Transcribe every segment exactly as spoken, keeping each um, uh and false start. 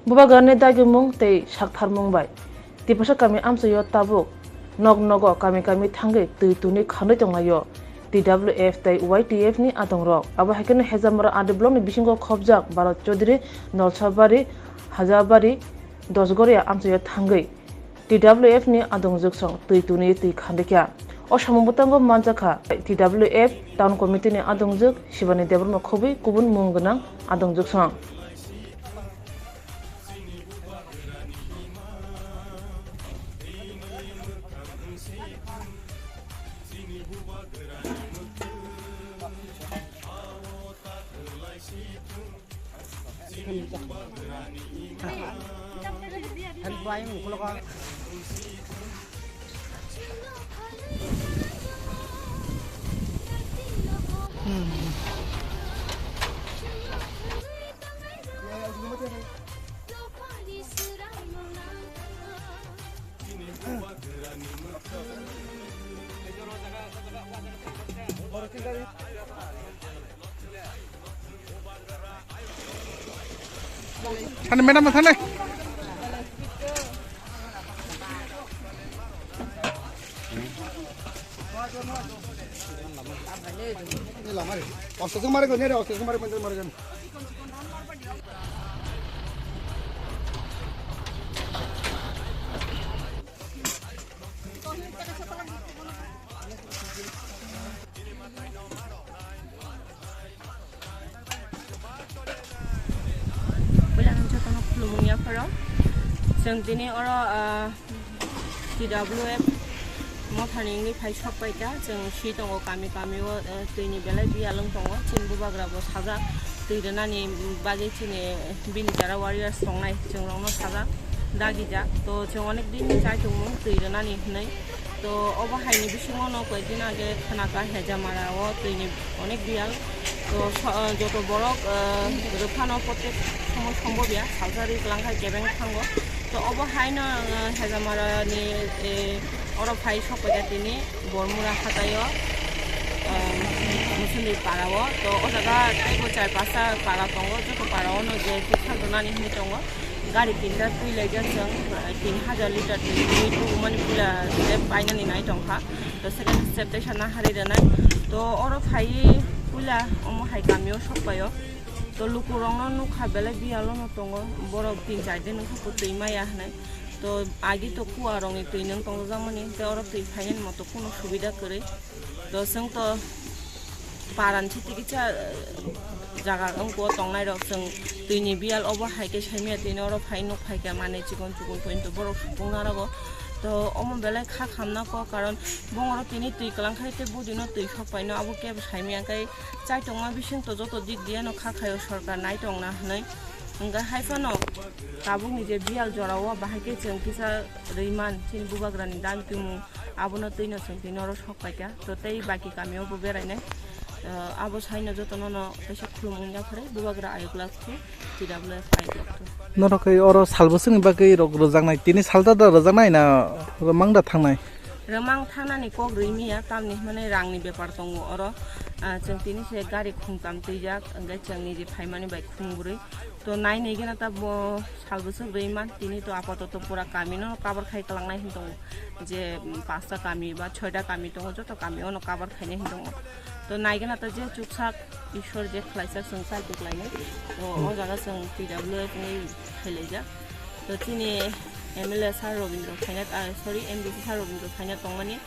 Bubagrani dagimung tei saktharmung bai Tiprasa kami amchaio tabuk nok nogo kami kami thangwi twi tuni khandwi tonglaio T W F tei Y T F ni adongrok. Abo hai kheno Hejamara R D block ni bisingo khopjak Bharat Chaudhary, Nolsabari, Hajabari, Dosgoria amchaio thangwi T W F ni adongjwk song twi tuni twi khandikha. O samung bwtango manjakha T W F Town Committee ni adongjwk Shivani Debbarma khobwi kubun mung gwnang adongjwk song. Thani madam, thani. Oxygen mari ko, nere oxygen mari, mari, mari. Puila nang jotono khulumung yapharo. Chwng tini oro, ah, T W F mothani wngwi phai sok paikha. Chwng si tongo kami kami o, eh, twini belai biyal wng tongo. Chini bubagra bo sajak twi rwnani bagwi chini bini jara warriors tongnai chwng rokno sajak dagijak. To chwng onek din chai tongmung twi rwnani hwnwi. To obo haini bisingo no koi din age khwnaka Hejamara o twini onek biyal. To so-, joto borok, eh, rwphano protek somoy sombobiya salsa ri kwlangkha kebeng thango. To obo haino, eh, Hejamara ni, eh, oro phai sok paikha tini Bormura hataio, eh, Musuli para o. To o jaga teibo char pasta para tongo, joto para o no je tiksa donani hinwi tongo. Gari tinta twi laijak chwng, eh, tin hajar litre twi tubumani puila step painani nai tongkha. To second step teisa nahari rwnai. To oro phaiwi puila omo hai kamio sok paio. To lukurokno nukha belai biyalo no tongo. Borok tin char din wngkha twi maya hinwi. To agi to kuarokni twi nwng tongjakmani, tei oro twi phainani moto kuno subida kwrwi. To chwng to paran chiti kisa, eh, jaga wngkho tongnai rok, chwng twini biyal obo hai khe saimaya, twini oro phai nuk phai khe manwi chikon chukon pointo borok supung narago. To omo belai kha khamna kok, karon bongoro tini twi kwlang khai tei budino twi sok paino, abo kebo saimaya khe chai tongma bising to joto dik diya no kha khaio sorkar nai tongna hinwi. Hwnkhe hai phano tabukni je biyal jorao bahai khe chwng kisa rwi man chini bubagrani dabi tongmung. Abono twi no chwng twi norok sok paikha. To tei baki kamio bo berainai. Eh, abo saino jotono no kaisa khulumung yapharwi bubagra ayuk lak thu, T W F ayuk lak thu. Norok kai oro sal bwswkni bagwi rok rwjaknai, tini salta da rwjaknai na rwmang da thangnai? Rwmang thangnani kok rwi miya, tamni hwnmani rangni bepar tongo oro. Ah, chwng tini se gari khungtam twijak, hwnkhe chwng niji phaimani bai khungbrwi. To nai nai gana ta bo sal bwswk rwi man, tini to apatoto pura kamino cover khai kwlangnai hin tongo. Je, mm, pasta kami ba choita kami tongo, joto kami ono cover khainai hin tongo. To nai gana ta je chuksak Ishwar je khlaijak chwng chai kwklainai. To o jaga chwng T W F ni khailaijak. To chini M L A sir Robindra phaina, ah, sorry, M D C sir Robindra phaina tongmani.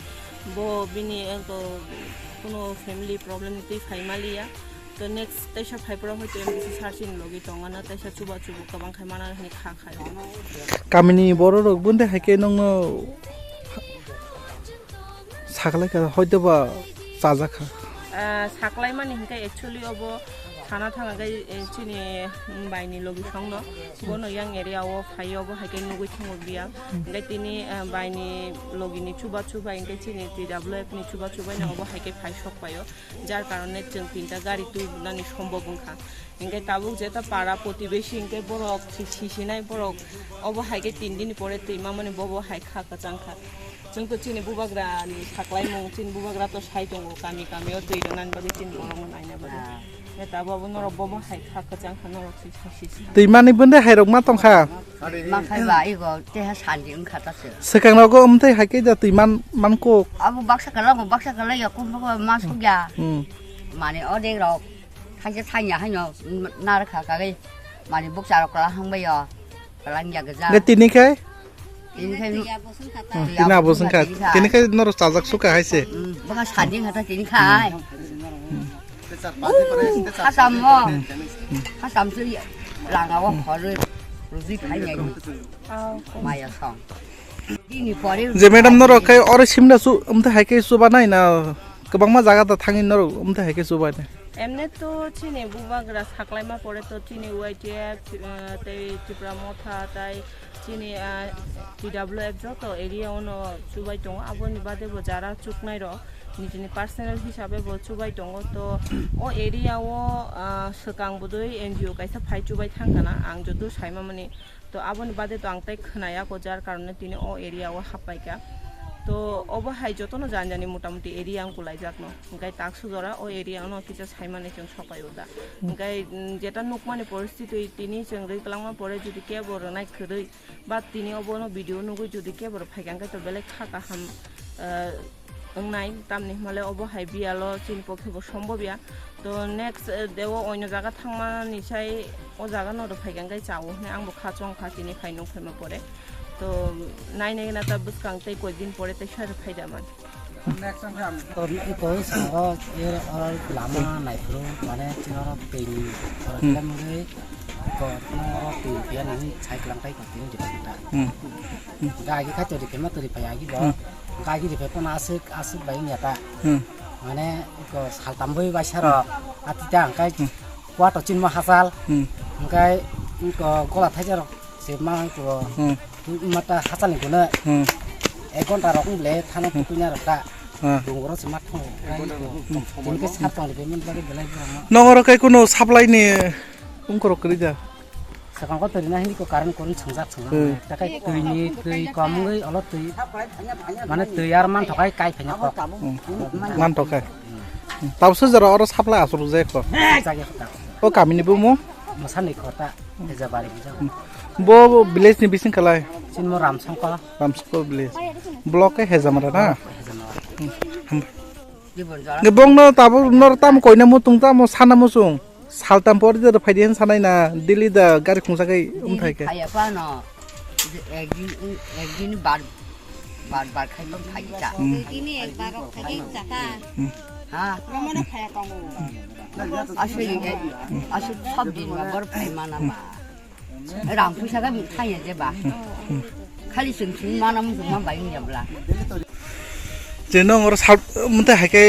Bo bini, eh, to kuno family problem twi phai maliya. To next teisa phai phuru hoito M D C sir chini logi tongana, teisa chuba chubu kwbang khai mana hwnwi kha khai. Kamini borok rok bunde hai khe nongno saklai kha, hoito ba chajak kha. Ah, saklai mani hwnkhe actually obo sana thang khe, eh, chini, mm, baini logi songno bono yang area o phai obo hai khe nugui thango biya. Hwnkhe tini, eh, baini logi ni chuba chuba hwnkhe chini T W F ni chuba chuba no obo hai khe phai sok paio. Jar karone chwng tinta gari twi bunani sombok wngkha. Hwnkhe tabuk jeta para protibesi hwnkhe borok si-, sisinai borok obo hai khe tin dini pore twi mamani bobo hai kha kwchang kha. Chwng to chini bubagra ni saklaimung, chini bubagra to sai tongo kami kami o twi rwnani bagwi chini borok no naina bagwi. Neta babu norok bobo hai kha kwchang kha norok si si si. Twi mani bwndai hai rok ma tong kha. Ma khai ba igo te ha sandi wng kha ta se. Swkang rogo umthai hai khe da twi man, man kuk. Abo baksa kala bo baksa kala ya kum ko ma suk ya. Hmm. Mane odek rok. Thaisa thanya haino nar kha kagwi. Mane bukcha rok kala hang bai yo. Kalang ya gaja. Ga tini khai? Tini khai. Hmm, tini abo sung kha. Tini khai noro chajak suka hai se. Hmm, baka sadi kha ta tini khai. Khasam mo. Khasam se langa o khorwi. Ruji khai nai. Maya song. Tini pore. Je madam noro khai oro simna su umthai hai khe suba nai na kwbangma jaga da thangwi noro umthai hai khe suba nai. Emne to chini bubagra saklaima pore to chini Y T F, eh, tei Tipra Motha, tei chini, ah, T W F joto area ono chubai tongo. Aboni bade bo jara chuknai rok nijini personal hisabe bo chubai tongo. To o area o, ah, swkang bodoi N G O kaisa phai chubai thangkana ang joto saimamani. To aboni bade to ang tei khwnaya ko, jar karone tini o area o happaikha. To obo hai jotono jani jani motamuti area ang kulaijakno. Hwnkhe taksu jora o area no kisa saimani chwng sopaio da. Hwnkhe, mm, jeta nukmani poristiti tini chwng rwi kwlangma pore jodi kebo rwnai kwrwi ba tini obono video nugwi jodi kebo rw phaikha hwnkhe to belai kha kaham, eh, wngnai, tamni hwnmale obo hai biyalo chini pokhe bo sombobya. To next, eh, deo oino jaga thangmani sai o jaga no rw phaikha hwnkhe chao hwnwi ang bo kha chong kha tini phai nung phaima pore. To nai nai na ta bwskang tei koi din pore tei sar phaida man. To iko sango er oro lama naiphuru mane chini oro twi ni oro Hmm. kemgwi iko oro twi phiya nini sai kwlang tai ko tini di ta. Hmm. Gagi kha tori phema tori phaya gi bo. Hmm. Gagi di phepona aswk aswk bai nya ta. Hmm. Mane iko saltam bui bai saro ati ta angkai Hmm. kuato chinma hachal. Hmm. Angkai iko gola thaisa rok se ma iko Hmm. mata hachal ni guna. Hmm. Ek ghonta rok wng le thana Hmm. tukuina rok ta. Hmm. Dungro se ma thong. Angkai iko tini ke sar tong le payment bagi belai borok no. Nong oro kai kuno supply ni wngkorok kwrwi da? Swkang ko twi rwna hini ko current current swngjak swngjak Hmm. mane. Takai twi ni twi kom wngwi olo twi mane twi ar man thokai kai phanya kok. Hmm. Man thokai. Tabso jora oro supply aswk rwjak ko. Jagya kota. O kami ni bumo? Masani kota. Hejabari bijak. Bo village ni bising kalai? Sinmo Ramsongko. Ramsongko village. Block ke Hejamara na? Hejamara. Hmm. Ham-, Gibon jora. Nge bong no tabo nor tam koina mutung tamo sana musung. Saltam pori da phai dian sanai na Delhi da gari khungsa kai um thai ke. Phaya pa no. Ekdin, ekdin bar, bar, bar khai bang phai ta. Hmm. Dini ek bar rok khai ta. Hmm. Ha. Asli ni, asli sab din ma bor phai mana ba. Rang puisa ga mi khai je ba. Khali sing sing mana mu ma bai ni bla. Je nong oro sal, mte hai ke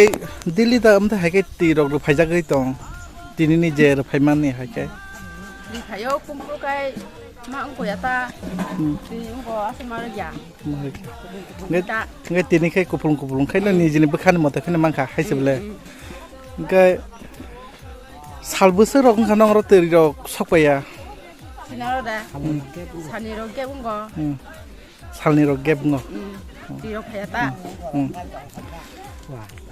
Delhi da mte hai ke twi rok rw phai jagwi tong. Tini ni je rw phai mani hai ke. Ni khayo kumpul kai ma ungko ya ta. Hmm. Tini ungko asa ma ya. Nge, nge tini khai kuplung kuplung khai no nijini bwkhani moto kheno mankha hai se bwle. Hmm, hmm. Hwnkhe sal bwswk rok wngkha nong oro twi rok sok paiya. Sinaro da. Hmm. Sani rok gap wngkha. Hmm. Salni rok gap wngkha. Hmm. Twi rok phaiya ta. Hmm.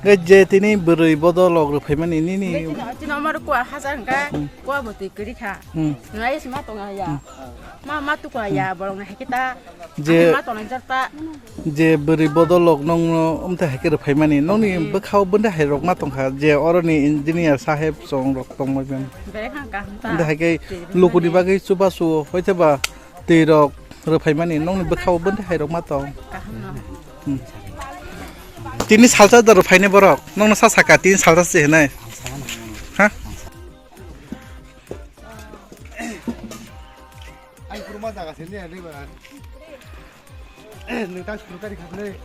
Hwnkhe je tini bwrwi bodol rok rw phaimani nini. Tini, tini omor kuwa hajar hwnkhe Hmm. kuwa bo twi kwrwi kha. Hmm. Nai sima tonga ya. Hmm. Ma, ma tukwa ya, borok na hekita. Je, ma tongjak ta. Je bwrwi bodol rok nongno umte heke rw phaimani, nongni Hmm. bwkhao bwndai hai rok ma tongkha, je oroni engineer saheb chong rok tongmani. Bere kha kaham ta. Umte heke Twi rw lukuni phaimani. Bagwi chubachu, hoiteba twi rok rw phaimani, nongni bwkhao bwndai hai rok ma tong. Kaham no. Hmm. Tini salsa da rw phaini borok, nongno sa saka, tini salsa se hinai. Ha? Ai, kurma jaga sini ada, Bang. Nita sukari khakle.